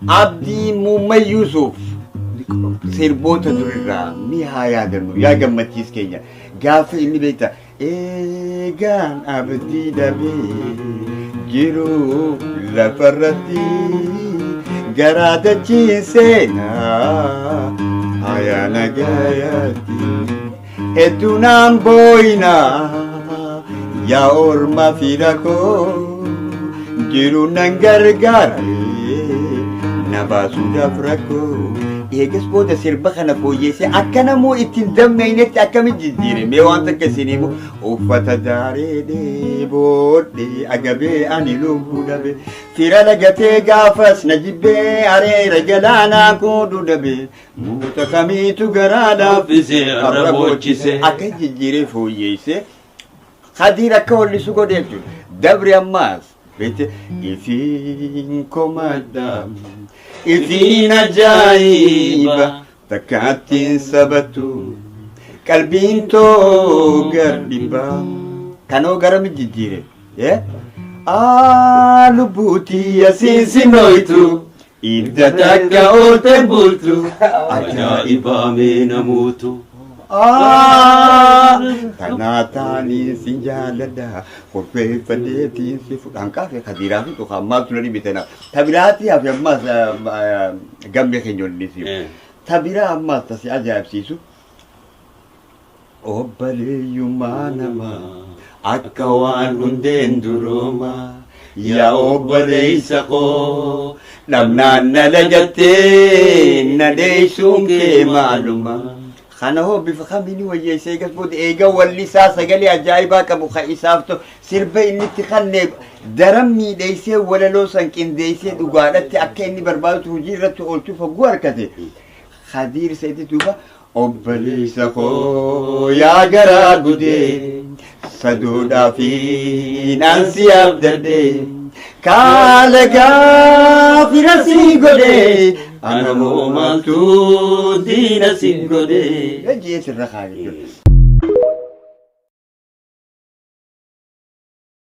Abdii Muummee Yuusuf sirboota durirraa ni haa yaadannu yaa gammachiis keenya gaafa inni beekta eegaan abdii dhabee jiru lafarratti garaa dachiin seenaa hayaa nagayaatti hedduu naan booyinaa yaa orma fi rakkoo jiru nan gargaare na baasuudhaaf rakkoo. Eegas booda sirba kana fooyyessee akka namuu ittiin dammeynetti akkamitti jijjiire mee waan takka isin himu uffata daaree boodhee agabee ani lubbuu dhabe fira lagatee gaafas na jibbee areera galaanaa kuudhu dhabe muta kamiitu garaa laaffise arra boochise. Akka jijjiiree fooyyessee Khadiir akka wallisu godhe jechuudha. Dabri ammaas beekte ifiin komadda ifiin ajaa'iba takkaattiin sabatu qalbiin too gar dhibbaa kanoo garami jijjiire. Aa lubbuutii asiin sinooytu idda takka oolte bultu Ajaa'ibaa mee namuutu. Tanaa taanii sin jaaladha qopheeffadheetiin si fudhaan qaafe kadiiraa fi dhukaa maaltu na dhibe tana tabiraatii hafe ammaas gammee keenya waliin si tabiraa ammaas tasi ajaa'ibsiisu obboleeyyummaa namaa akka waan hundeen duroomaa yaa obboleessa koo dhabnaan na lagattee na dheessuun kee maaluma. Kana hoo bifa kamiin wayyeessee eegas booda eega wallisaa sagalee ajaa'ibaa qabu kan isaaf ta'u sirba inni itti kanne daran miidheessee walaloo san qindeessee dhugaadhatti akka inni barbaadutti hojii irratti oolchuuf hogguu harkate. Khadiir Saidi duuba obboleessa koo yaa garaa gudee saduudhaa fi naan si abdadhee kaala gaafira si godhee ana moo maaltu diina si godhee. Jee sirra kaa'e jechuudha.